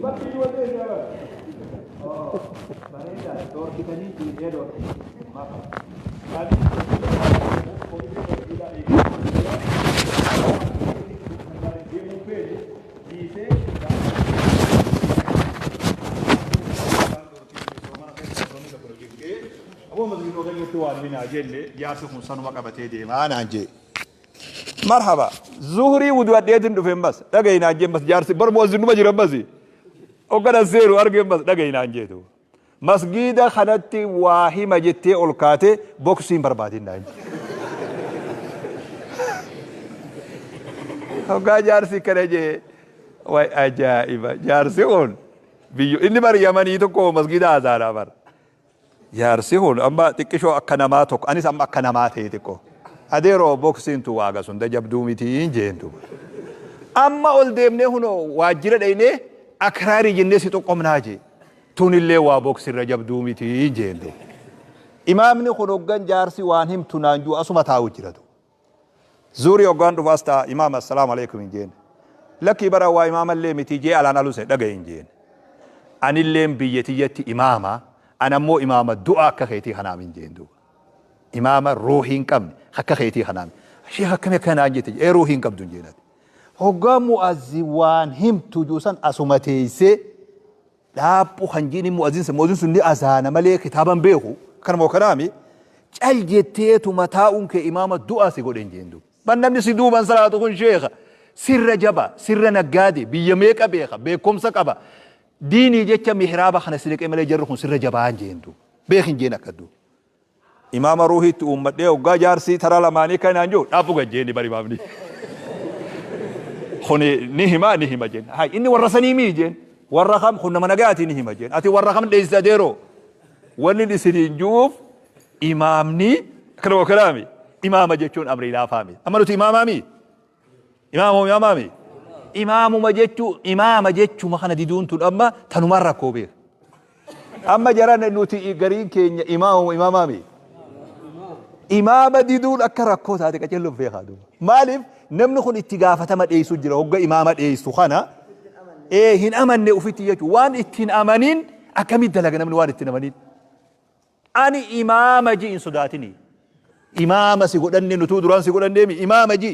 Bakki du'a ta'e jira. Bareedaa dhoorkitanii dhiiree dhoorkitanii. Jaarsi kun sanuma qabatee deemaa naan jee. Marhaba. Zuhurii wudu'adheetin dhufe ammas. Dhaga'i naan jee ammas jaarsi bar mu'azzinuma jira ammas. Hoggana seeru arge ammas dhaga'i naan jeetu. Masgiida kanatti waa hima jettee ol kaatee boksii hin barbaadin naan jee. Hoggaa jaarsi kana jee way ajaa'iba jaarsi kun biyyo inni bar yamanii tokko masgiida hasaadhaa bar. Jaarsi kun amma xiqqishoo akka namaa tokko anis amma akka namaa ta'e xiqqoo. Adeeroo boksiin tu waaga sun jabduu mitii jeentu. Amma ol deemnee hunoo waajjira dhaynee akraarii jennee si xoqqomnaa jee. Tunillee waa boksirra jabduu mitii jeentu. Imaamni kun hoggan jaarsi waan himtu naan jiru asuma taa'u jiratu. Zuurii hoggaan dhufu as ta'a imaama assalaamu alaikum hin jeen. Lakkii bara waa imaamallee miti jee alaan aluse dhaga'i hin jeen. Anilleen biyya tiyyatti imaama an ammoo imaama du'a akka keetii kanaam hin jeen duuba. Imaama ruuhii hin qabne akka keetii kanaam. Sheekh akkamii akka naan jette ee ruuhii hin qabdu hin jeen ati. Hoggaa mu'azzin waan himtu jiru san asuma teessee dhaaphu kan jiini mu'azzin sun mu'azzin sun ni azaana malee kitaaba hin beeku kana moo kanaami cal jetteetuma taa'uun kee imaama du'aa si godhe hin jeen duuba. Ban namni si duuban salaatu kun sheekha sirra jaba sirra naggaade biyya meeqa beeka beekumsa qaba diinii jecha mihraaba kana si dhiqe malee jarri kun sirra jabaa hin jeen duuba. Beek hin jeen akka duuba. Imaama ruuhiitti uummadhee hoggaa jaarsii tara lamaanii kan naan jiru dhaabbu gad jeeni bari imaamni. Kuni ni hima ni hima jeen. Hay inni warra sanii mii jeen. Warra kam kun nama nagayaati ni hima jeen. Ati warra kam dheessita adeeroo. Wanni isiniin ju'uuf imaamni kana kalaami imaama jechuun amrii laafaa miti. Amma nuti imaamaa mii? Imaama imaamaa mii? Imaamuma jechuu imaama jechuma kana diduun tun amma tanumaan rakkoo beeka. Amma jarana nuti gariin keenya imaamuma imaamaa mii? Imaama diduun akka rakkoo taate qaceelloon beekaa duuba. Maaliif namni kun itti gaafatama dheessu jira hogga imaama dheessu kana ee hin amanne ofitti jechuudha. Waan itti hin amanin akkamitti dalaga namni waan itti hin amanin. Ani imaama ji hin sodaatini. Imaama si godhanne nutuu duraan si godhanneemi imaama ji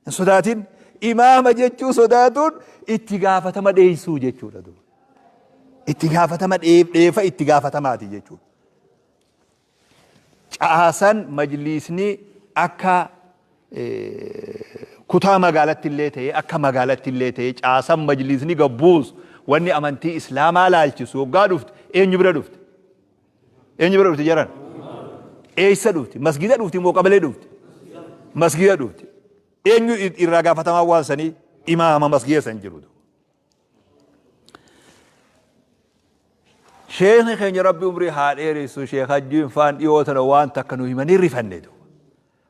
hin sodaatin. Imaama jechuu sodaatuun itti gaafatama dheessuu jechuudha duuba. Itti gaafatama dheefa itti gaafatamaati jechuudha. Caasan majliisni akka kutaa magaalatti illee ta'ee akka magaalatti illee ta'ee caasan majliisni gabbuus wanni amantii islaamaa laalchisu hoggaa dhufte eenyu bira dhufte? Eenyu bira dhufte jaran? Eessa dhufte? Masgida dhufte moo qabalee dhufte? Masgida dhufte. Eenyu irraa gaafatamaa waan sanii? Imaama masgida san jiru. Sheekni keenya Rabbi umrii haa dheeressu Sheekh Hajjiin faan dhiyoo tana waan takka nu himanii rifanne duuba.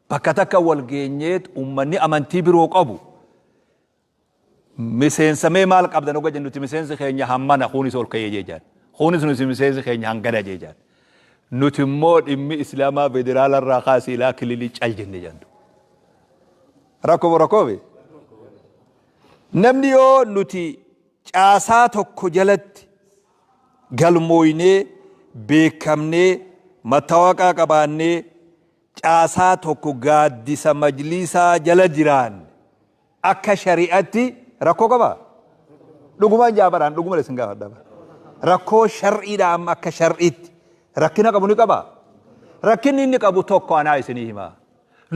Bakka takka wal geenyeet ummanni amantii biroo qabu miseensa mee maal qabdan hogga jennu nuti miseensi keenya hammana kunis ol ka'ee jechaan. Kunis nuti miseensi keenya hangana jechaan. Nuti immoo dhimmi Islaamaa federaala irraa kaasee ilaa kililii cal jenne jennu. Rakkoo moo rakkoo miti? Namni yoo nuti caasaa tokko jalatti galmooynee beekamnee mattaawaqaa qabaannee caasaa tokko gaaddisa majliisaa jala jiraanne akka shari'atti rakkoo qabaa? Dhugumaan jaa baraan dhuguma isin gaafadha bara. Rakkoo shar'iidha amma akka shar'iitti rakkina qabu ni qabaa? Rakkinni inni qabu tokko anaa isinii himaa.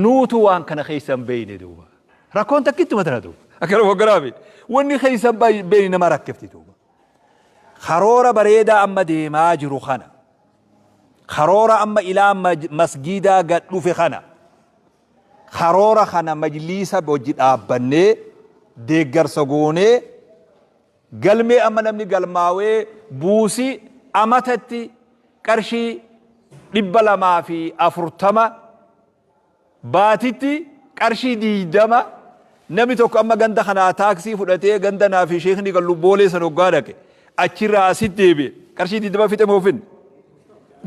Nuutu waan kana keessa hin beeyne duuba. Rakkoon takkittuma tana duuba. Akkana hogganaafi. Wanni keessa hin beeyne nama rakkifti duuba. Karoora bareedaa amma deemaa jiru kana. Karoora amma ilaa masgiidaa gad dhufe kana. Karoora kana majliisa hojii dhaabbannee deeggarsa goonee galmee amma namni galmaawee buusii amatatti qarshii 240 baatitti qarshii 20 namni tokko amma ganda kanaa taaksii fudhatee ganda naa fi sheekni gallu boolee san hoggaa dhaqe achirraa asitti deebi'e qarshii 20 fixe moo finne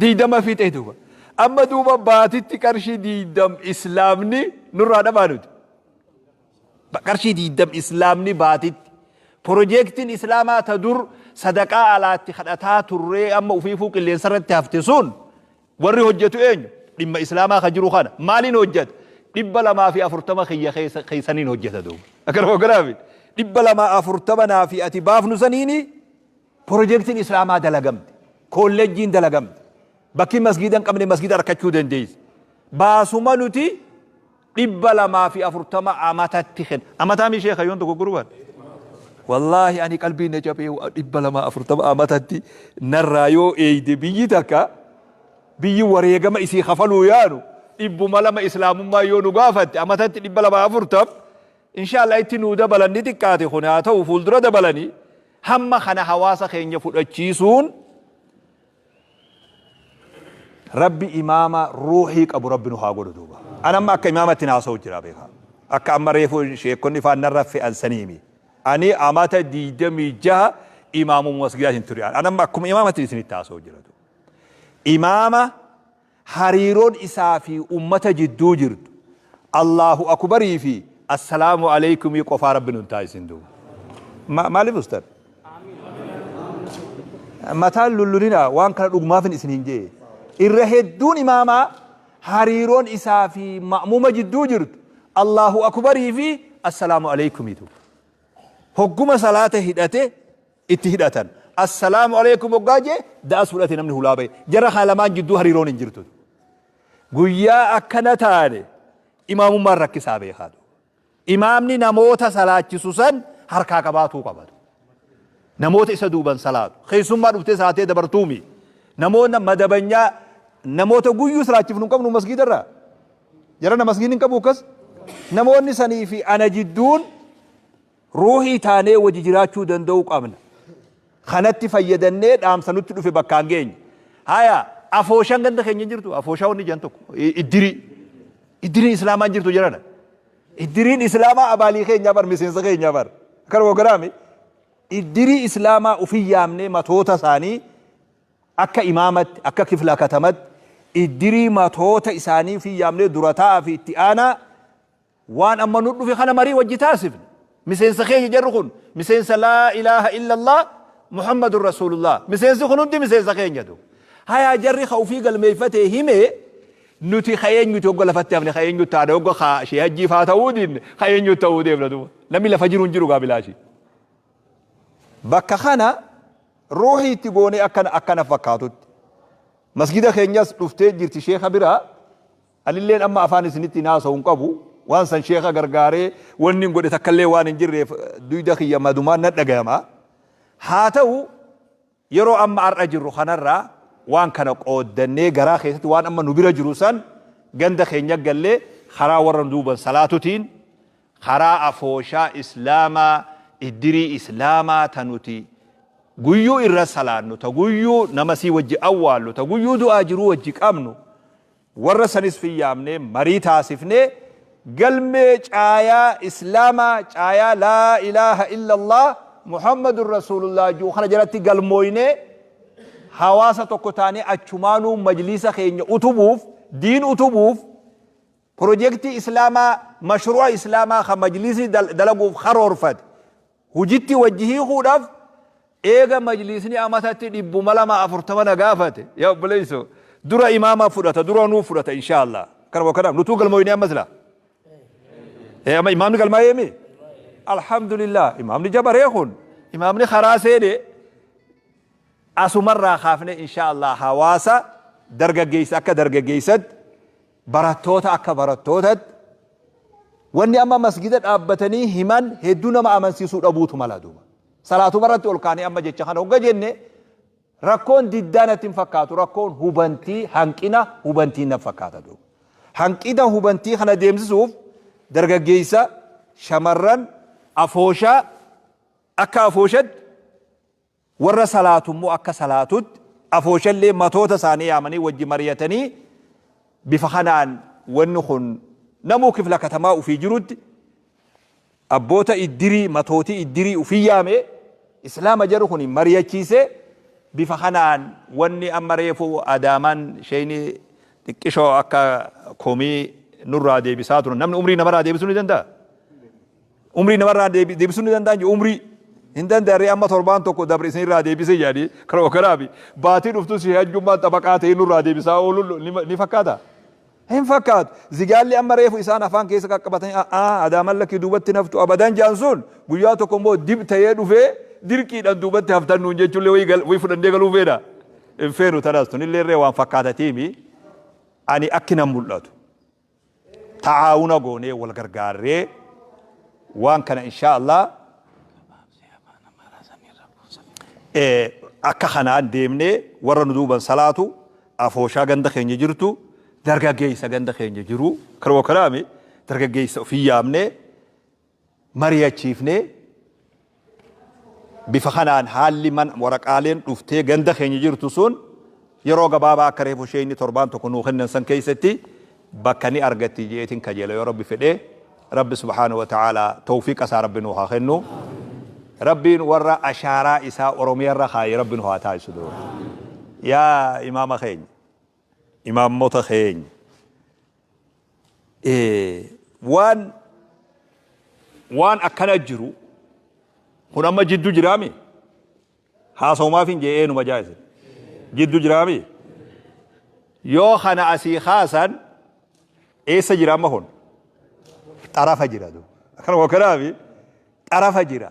20 fixe duuba amma duuba baatitti qarshii 20 islaamni nurraa dhabaa nuti. Qarshii 20 islaamni baatitti. Projektiin Islaamaa ta dur sadaqaa alaatti kadhataa turree amma ufiifuu qilleensa irratti hafte sun warri hojjetu eenyu? Dhimma Islaamaa ka jiru kana. Maaliin hojjeta? 240 kiyya keessaniin hojjeta duuba. Akkana hogganaafi. 240 naa fi ati baafnu saniini projektiin Islaamaa dalagamte. Koolleejjiin dalagamte. Bakki masgiida hin qabne masgiida arkachuu dandeessi. Baasuma nuti 240 amatatti kenna. Amataa mi sheekha yoon dogoggoruu baadhe? Wallaahi ani qalbiin na cabee 240 amatatti narraa yoo eeyde biyyi takka biyyi wareegama isii kafaluu yaanu 200 islaamummaa yoo nu gaafatte amatatti 240 inshaallah itti nuu dabalan ni xiqqaate kun haa ta'u fuuldura dabalanii hamma kana hawaasa keenya fudhachiisuun Rabbi imaama ruuhii qabu Rabbi nu haa godhu duuba. An amma akka imaamatti haasa'u jira beekaa. Akka amma reefu sheekonni faan narra fe'an saniimi. Ani amata 26 imaamuma masgidaatiin ture. An amma akkuma imaamatti isinitti haasa'u jira duuba. Imaama hariiroon isaa fi ummata jidduu jirtu Allahu akubarii fi assalaamu aleykumii qofaa Rabbi nun taasisin duuba. Maaliif ustan? Mataan lullulina waan kana dhugumaafin isin hin jee. Irra hedduun imaamaa hariiroon isaa fi ma'muuma jidduu jirtu Allahu akubarii fi assalaamu aleykumiitu. Hogguma salaata hidhate itti hidhatan. Assalaamu aleykum hoggaa jee da'as fudhate namni hulaa bahe. Jara kana lamaan jidduu hariiroon hin jirtu. Guyyaa akkana taane imaamummaan rakkisaa beekaa. Imaamni namoota salaachisu san harkaa qabaatuu qaba. Namoota isa duuban salaatu. Keessummaa dhuftee salaatee dabartuumi. Namoota madabanyaa namoota guyyuu salaachifnu hin qabnu masgiida irraa. Jarana masgiidni hin qabu akkas. Namoonni sanii fi ana jidduun ruuhii taanee wajji jiraachuu danda'uu qabna. Kanatti fayyadannee dhaamsa nutti dhufe bakkaan geenye. Haya afooshaan ganda keenya hin jirtu. Afooshaa wanni jedhan tokko. Iddirii. Iddiriin islaamaa hin jirtu jarana. Iddiriin islaamaa abaalii keenyaa bar miseensa keenyaa bar. Akkana wagaraami. Iddirii islaamaa ofii yaamnee matoota isaanii akka imaamatti akka kifla katamatti iddirii matoota isaanii ofii yaamnee dura taa'aa fi itti aanaa waan amma nu dhufe kana marii wajji taasifne. Miseensa keenya jarri kun miseensa laa ilaaha illallah Muhammadun Rasuulullah. Miseensi kun hundi miseensa keenya du. Hayaa jarri ka ofii galmeeffatee hime nuti ka eenyuti hogga lafatti hafne ka eenyu taane hogga ka shee hajjii faa ta'uu dinne ka eenyu ta'uu deemna duuba. Namni lafa jiru hin jiru gaa bilaashii. Bakka kana ruuhii itti goonee akkana akkana fakkaatutti. Masgida keenyas dhuftee jirti sheeka biraa. Anilleen amma afaan isinitti hin haasa'u hin qabu. Waan san sheeka gargaaree wanni hin godhe takkallee waan hin jirreef duyda kiyya madumaan na dhagayama. Haa ta'u yeroo amma har'a jirru kanarraa waan kana qooddannee garaa keessatti waan amma nu bira jiru san ganda keenya gallee karaa warra nu duuban salaatutiin karaa afooshaa islaamaa iddirii islaamaa ta nuti guyyuu irra salaannu ta guyyuu nama sii wajji awwaallu ta guyyuu du'aa jiruu wajji qabnu Warra sanis fiyyaamnee marii taasifnee galmee caayaa Islaamaa caayaa laa ilaaha illallah Muhammadun Rasuulullah ji'u kana jalatti galmooynee hawaasa tokko taanee achumaanuu majliisa keenya utubuuf diin utubuuf projektii Islaamaa mashru'a Islaamaa kan majliisni dalaguuf karoorfate Hujitti wajji hiikuudhaaf eega majliisni amatatti 240 na gaafate yaa obboleeyso dura imaama fudhata dura nuu fudhata inshaa Allah kana wa kanaaf nutuu galmooyne amma sila ee amma imaamni galmaa'ee mi alhamdulillah imaamni jabaree kun imaamni karaa seene asumarraa kaafne inshaa Allah hawaasa dargaggeessa akka dargaggeessatti Barattoota akka barattootatti wanni amma masgida dhaabbatanii himan hedduu nama amansiisuu dhabuutu mala duuba. Salaatuma irratti ol kaanee amma jecha kana hogga jenne rakkoon diddaa natti hin fakkaatu rakkoon hubantii hanqina hubantii na fakkaata duuba. Hanqina hubantii kana deemsisuuf dargaggeessa shamarran afooshaa akka afooshatti Warra salaatu immoo akka salaatutti, afooshallee matoota isaanii yaamanii wajji mariyatanii bifa kanaan wanni kun namuu kifla katamaa ufii jirutti abboota iddirii matootii iddirii ufii yaamee islaama jedhu kun mariyachiisee bifa kanaan wanni amma reefu Adaamaan sheeyni xiqqishoo akka komii nurraa deebisaa turan namni umrii namarraa deebisuu ni danda'a. Umrii namarraa deebisuu ni danda'an jiru umrii Hin danda'arree amma torbaan tokko dabre isinirraa deebise jedhanii karoo kanaafi baatii dhuftus hajjummaan xabaqaa ta'ee nurraa deebisaa ooluun ni fakkaata. Hin fakkaatu. Zigaalli amma reefu isaan afaan keessa qaqqabatanii a'aa adaaman lakkii duubatti naftu abadan jedhan sun guyyaa tokko immoo dib ta'ee dhufee dirqiidhaan duubatti haftan nuun jechuullee wayii fudhannee galuu feena. Hin feenu tanas tunillee irree waan fakkaatatiimi ani akki nan mul'atu. Tacaawuna goonee wal gargaarree waan kana inshaa Allah akka kanaan deemnee warra nu duuban salaatu afooshaa ganda keenya jirtu dargaggeessa ganda keenya jiru karoo kanaami dargaggeessa ofii yaamnee mari'achiifnee bifa kanaan haalli man waraqaaleen dhuftee ganda keenya jirtu sun yeroo gabaabaa akka reefu isheen torbaan tokko nuu kennan san keessatti bakka ni argatti jeetiin kajeela yoo Rabbi fedhee. Rabbi subhaanahu wa ta'ala tawfiiqa isaa Rabbi nuu haa kennu. Rabbiin warra ashaaraa isaa Oromiyaa irra kaayee Rabbi nu haa taasisu dura. Yaa imaama keenya, imaammota keenya, waan akkana jiru kun amma jiddu jiraami haasawumaaf hin jee eenuma jaayise jiddu jiraami yoo kana asii kaasan eessa jira amma kun xarafa jira duuba akkanuma kanaafi xarafa jira.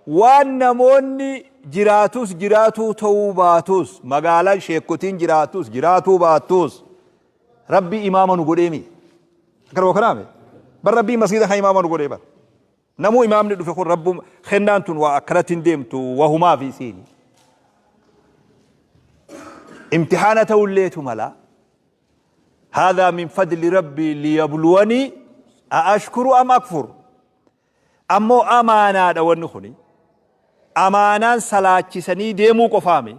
Waan namoonni jiraatus jiraatuu ta'uu baatus, magaalaan sheekkotiin jiraatus jiraatuu baattus, Rabbi imaama nu godhee mi? Akkanuma kanaame? Bar Rabbii masgiida kan imaama nu godhee bar. Namuu imaamni dhufe kun Rabbum kennaan tun waa akkanatti hin deemtu wahumaa fi isiini. Imtihaana ta'ulleetu mala. Haadhaa min fadli Rabbii liyabluwanii a ashkuru am akfur. Ammoo amaanaadha wanni kuni. Amaanaan salaachisanii deemuu qofaami.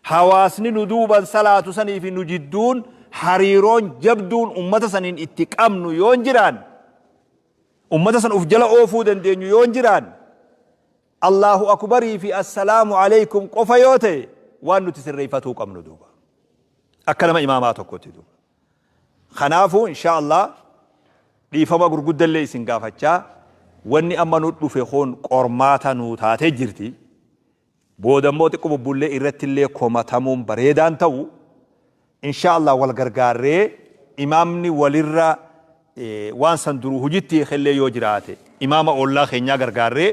Hawaasni nu duuban salaatu sanii fi nu jidduun hariiroon jabduun ummata saniin itti qabnu yoo hin jiraanne, ummata san uf jala oofuu dandeenyu yoo hin jiraanne, Allaahu Akbarii fi Assalaamu Aleykum qofa yoo ta'e waan nuti sirreeffatuu qabnu duuba. Akka nama imaamaa tokkotti duuba. Kanaafuu inshaa Allah dhiifama gurguddallee isin gaafachaa wanni amma nu dhufe kun qormaata nuu taatee jirti. Booda immoo xiqqoo bubbullee irrattillee komatamuun bareedaan ta'u inshaa Allah wal gargaarree imaamni walirra waan san duruu hujitti hiikellee yoo jiraate imaama oollaa keenyaa gargaarree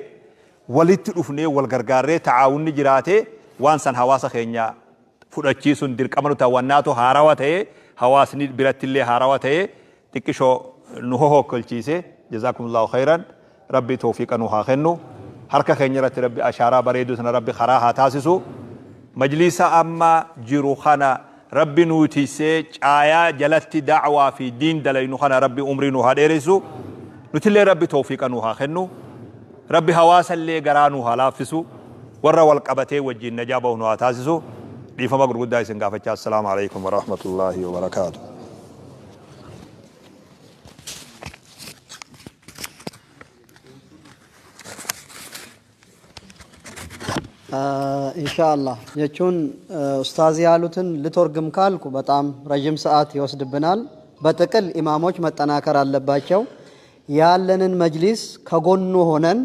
walitti dhufnee wal gargaarree tacaawunni jiraate waan san hawaasa keenya fudhachiisuun dirqama nu ta'a. Wannaatu haarawa ta'e hawaasni birattillee haarawa ta'e xiqqishoo nu hohookkolchiise. Jazaakumullahu khayran. Rabbi tawfiiqa nu haa kennu. Harka keenya irratti Rabbi ashaaraa bareeduu tana Rabbi karaa haa taasisu. Majliisa amma jiru kana Rabbi nuu tiysee caayaa jalatti da'waa fi diin dalaynu kana Rabbi umrii nu haa dheeressu. Nutillee Rabbi tawfiiqa nu haa kennu. Rabbi hawaasallee garaa nuu haa laaffisu. Warra wal qabatee wajjiin najaa bahu nu haa taasisu. Dhiifama gurguddaa isin gaafachaa. Assalaamu alaikum warahmatullaahi wabarakaatu. ኢንሻአላህ jechuun ኡስታዝ ያሉትን ልተርጉም ካልኩ በጣም ረዥም ሰዓት ይወስድብናል። በጥቅል ኢማሞች መጠናከር አለባቸው። ያለንን መጅሊስ ከጎኑ ሆነን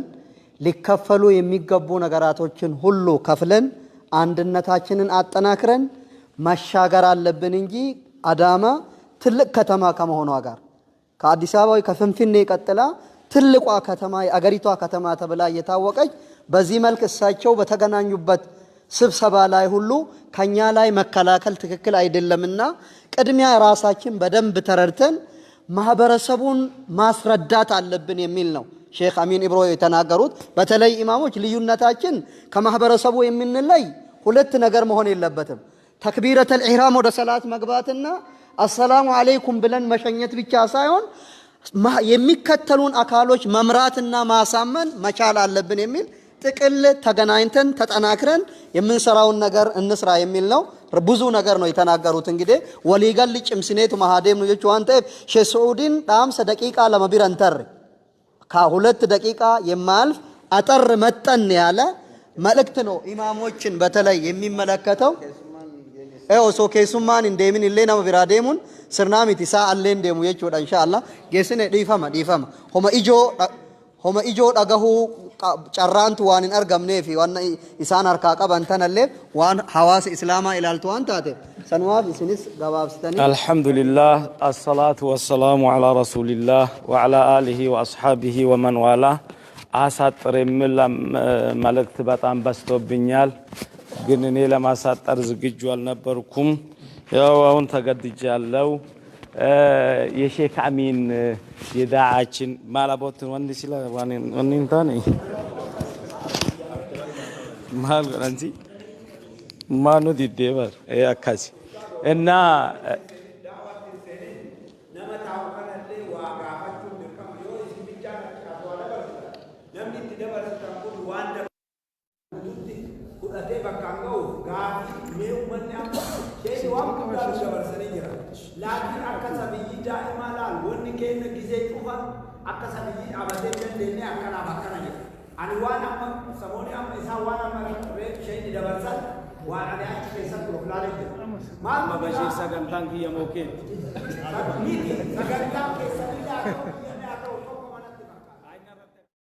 ሊከፈሉ የሚገቡ ነገራቶችን ሁሉ ከፍለን አንድነታችንን አጠናክረን መሻገር አለብን እንጂ አዳማ ትልቅ ከተማ ከመሆኗ ጋር ከአዲስ አበባ ወይ ከፍንፍኔ ቀጥላ ትልቋ ከተማ የአገሪቷ ከተማ ተብላ እየታወቀች በዚህ መልክ እሳቸው በተገናኙበት ስብሰባ ላይ ሁሉ ከኛ ላይ መከላከል ትክክል አይደለምና ቅድሚያ ራሳችን በደንብ ተረድተን ማህበረሰቡን ማስረዳት አለብን የሚል ነው ሼክ አሚን ኢብሮ የተናገሩት። በተለይ ኢማሞች ልዩነታችን ከማህበረሰቡ የምንለይ ሁለት ነገር መሆን የለበትም። ተክቢረተል ኢህራም ወደ ሰላት መግባትና አሰላሙ አለይኩም ብለን መሸኘት ብቻ ሳይሆን የሚከተሉን አካሎች መምራትና ማሳመን መቻል አለብን የሚል ጥቅል ተገናኝተን ተጠናክረን የምንሰራውን ነገር እንስራ የሚል ነው። ብዙ ነገር ነው የተናገሩት። እንግዲህ ወሊገል ጭምስኔቱ መሃዴም ነው ጀቹ ዋን ተኤፍ ሼህ ስዑዲን ዳምሰ ደቂቃ ለመቢረን ተር ከሁለት ደቂቃ የማያልፍ አጠር መጠን ያለ መልእክት ነው ኢማሞችን በተለይ የሚመለከተው። Osoo keessummaan hin deemin illee nama biraa deemuun sirnaa miti isaa alleen deemu jechuudha inshaallah. Geessine dhiifama dhiifama. Homa ijoo Homa ijoo dhagahuu carraantu waan hin argamnee fi waan isaan harkaa qaban tanallee waan hawaasa islaamaa ilaaltu waan taate sanumaaf isinis gabaabsitanii. الحمد لله، الصلاة والسلام على رسول الله وعلى آله وأصحابه ومن والاه። አሳጥር የሚል መልእክት በጣም በዝቶብኛል፣ ግን እኔ ለማሳጠር ዝግጁ አልነበርኩም። ያው አሁን ተገድጃለሁ። የሼክ አሚን የዳዓችን ማላቦትን ወንዲ ሲላ ወኒንታኒ maal godhansi maanu diddee bar akkasi እና Nama taa'u kanallee waa gaafachuun dirqama. Yoo isin bichaan waa dabarsitan, namni itti dabarsitan kun waan dabarsutti fudhatee bakkaan ga'uuf gaafii mee uummanni amma sheeni waan guddaa nu dabarsanii jira. Laakiin akka sabiyyii daa'imaa laal, wanni kenna gizee cufa akka sabiyyii dhaabatee dandeenye akkanaaf akkana jedha. Ani waan amma samoonni amma isaan waan amma sheeni dabarsan waan ani achi keessatti of laalee jira. Maal Bashir, sagantaan kiyya mookeetti. Miti, sagantaa keessanii.